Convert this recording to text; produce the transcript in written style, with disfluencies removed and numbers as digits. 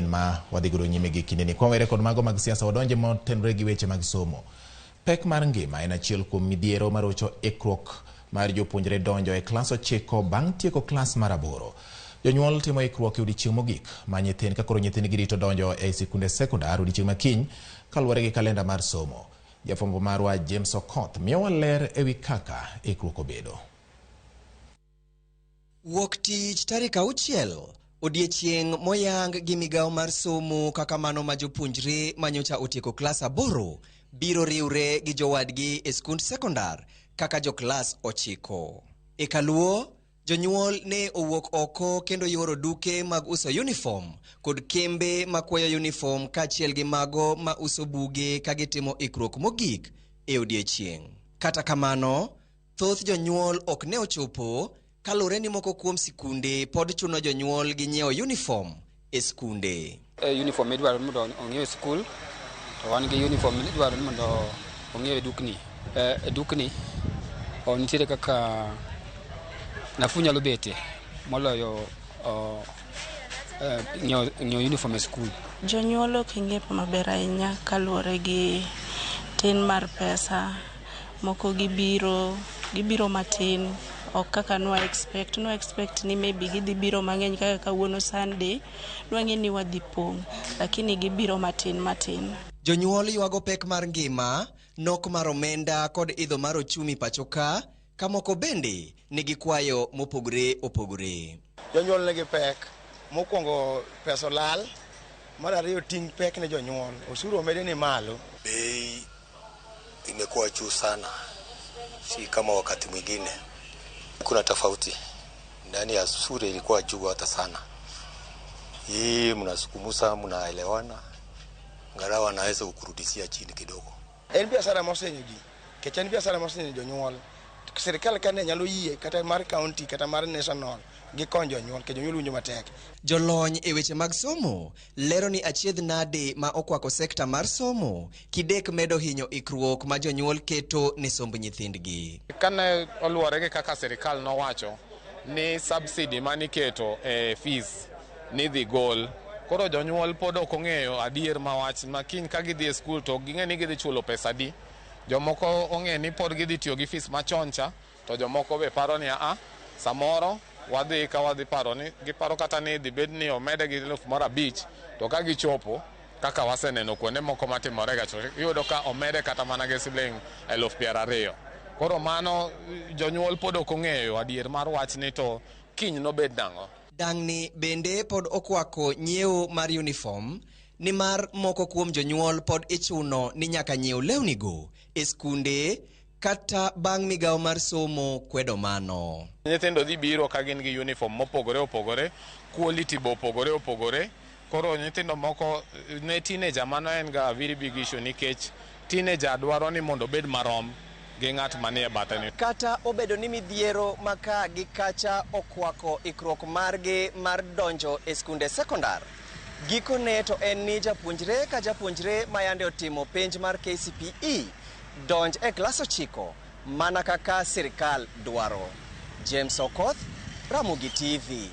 manyien ma wadhi godo nyime gi kindeni. Kwa were kod mago mag siasa, wadonje motenore gi weche mag somo. Pek mar ngima en achiel kuom midhiero marocho ikruok mar jopuonjre donjo e klas 9 bang' tieko klas mar 8. Jonyuol timo ikruok e odiechieng' mogik ma nyithind ka koro nyithindgi rito donjo e sikunde sekondar odiechieng' ma kiny kaluwore gi kalenda mar somo. Jafwambo marwa James Okoth miyowa ler ewi kaka ikruok obedo. Wuok tich tarik 6, odiechieng' moyang gi migawo mar somo kaka mano ma jopuonjre manyocha otieko klas 8 biro riwre gi jowadgi e skund sekondar kaka joklas 9. E kaluo, jonyuol ne owuok oko kendo yuoro duke mag uso uniform kod kembe makwayo uniform kaachiel gi mago ma uso buge ka gitimo ikruok mogik e odiechieng'. Kata kamano, thoth jonyuol ok ne ochopo kaluwore ni moko kuom sikunde pod chuno jonyuol gi nyiewo uniform e skunde. Uniform idwaro ni mondo ong'iew e skul, to wan gi uniform idwaro ni mondo ong'iew e dukni. E dukni nitiere kaka nafuu nyalo bete moloyo ng'iewo uniform e skul. Jonyuol ok ng'iepo maber ahinya kaluwore gi tin mar pesa. Moko gibiro matin, ok kaka nwa expect. Nwa expect ni maybe gidhi biro mang'eny kaka kawuono Sunday, nwang'e ni wadhi pong', lakini gibiro matin matin. Jonyuol ywago pek mar ngima, nok mar omenda kod idho mar ochumi pacho ka, ka moko bende nigi kwayo mopogore opogore. Jonyuol nigi pek. Mokwongo pesa olal, mar ariyo ting' pek ne jonyuol, osuru omedi ni malo. Bei imekuwa juu sana, si kama wakati mwingine. Kuna tofauti ndani ya shule ilikuwa juu hata sana. Hii mnasukumusa, mnaelewana, angalau anaweza kukurudishia chini kidogo. En biashara mosenyo ji, nikech en biashara mosenyo jonyuol. Sirikal kane nyalo yie kata mar county kata mar national gikony jonyuol, nikech jonyuol winjo matek. Jolony e weche mag somo lero ni achiedh nade ma okwako sekta mar somo kidek medo hinyo ikruok ma jonyuol keto ne somb nyithindgi. Kane oluwore gi kaka sirikal nowacho ni subsidy maniketo e fees ni dhi gol, koro jonyuol pod ok ong'eyo adier ma wach ma kiny ka gidhi e skul to ging'e ni gidhi chulo pesa adi. Jomoko ong'e ni pod gidhi tiyo gi fees machon cha, to jomoko be paro ni a samoro wadhi ka wadhi paro ni giparo kata ni dhi bed ni omede gi 5,000, to ka gichopo kaka waseneno kuonde moko matimore ga, to iyudo ka omede kata mana gi siling 20,000. Koro mano jonyuol pod ok ong'eyo adier mar wachni to kiny nobed nang'o. Dang'ni bende pod okwako nyiewo mar uniform, nimar moko kuom jonyuol pod ichuno ni nyaka nyiew lewnigo e skunde kata bang' migawo mar somo kwedo mano. Nyithindo dhi biro ka gin gi uniform mopogore opogore, quality be opogore opogore. Koro nyithindo moko ne teenager mano en ga very big issue nikech teenager dwaro ni mondo obed marom gi ng'at manie bathe ni. Kata obedo ni midhiero ma ka gi kacha okwako ikruok margi mar donjo e skunde sekondar, gikone to en ni japuonjre ka japuonjre ma yande otimo penj mar KCPE donj e klas 9 mana kaka sirikal dwaro. James Okoth, Ramogi TV.